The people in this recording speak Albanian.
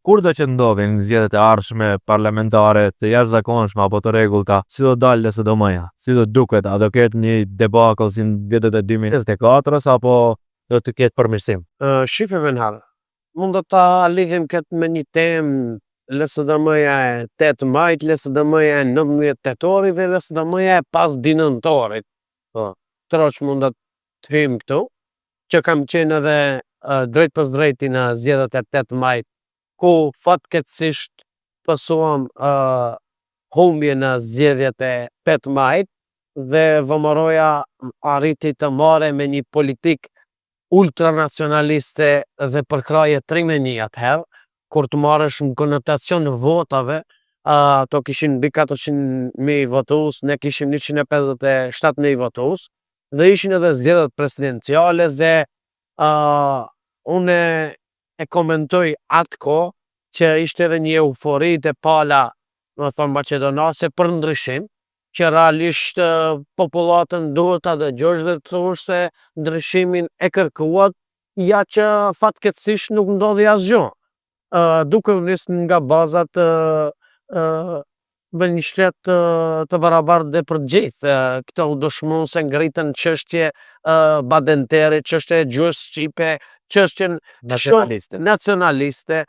Kur do që ndodhin zgjedhjet e ardhshme parlamentare të jashtëzakonshme apo të rregullta, si do dalë LSDM-ja? Si do duket? A do ketë një debakël si në vitet e 2024-s apo do të ketë përmirësim? Shife Venhar, mund do ta lidhim këtë me një temë LSDM-ja e 8 majit, LSDM-ja e 19 tetorit dhe LSDM-ja e pas di nëntorit. Po, troç mund do të hyjmë këtu, që kam qenë edhe drejt për drejti në zgjedhjet e 8 majit, ku fatkeqësisht pësuam humbje në zgjedhjet e 8 majit dhe VMRO-ja arriti të marrë me një politik ultranacionaliste dhe përkraje 3 me 1 atëherë, kur të marrësh në konotacion votave, ato kishin mbi 400.000 votues, ne kishim 157.000 votues dhe ishin edhe zgjedhjet presidenciale dhe unë e komentoj atë kohë që ishte edhe një eufori të pala, do të thonë maqedonase për ndryshim, që realisht popullatën duhet ta dëgjosh dhe të thuash se ndryshimin e kërkuat, ja që fatkeqësisht nuk ndodhi asgjë. Duke u nis nga bazat me një shtet të barabartë dhe për të gjithë. Këto u dëshmuan se ngritën çështje badenteri, çështje e gjuhës shqipe, çështjen Nacionaliste. nacionaliste.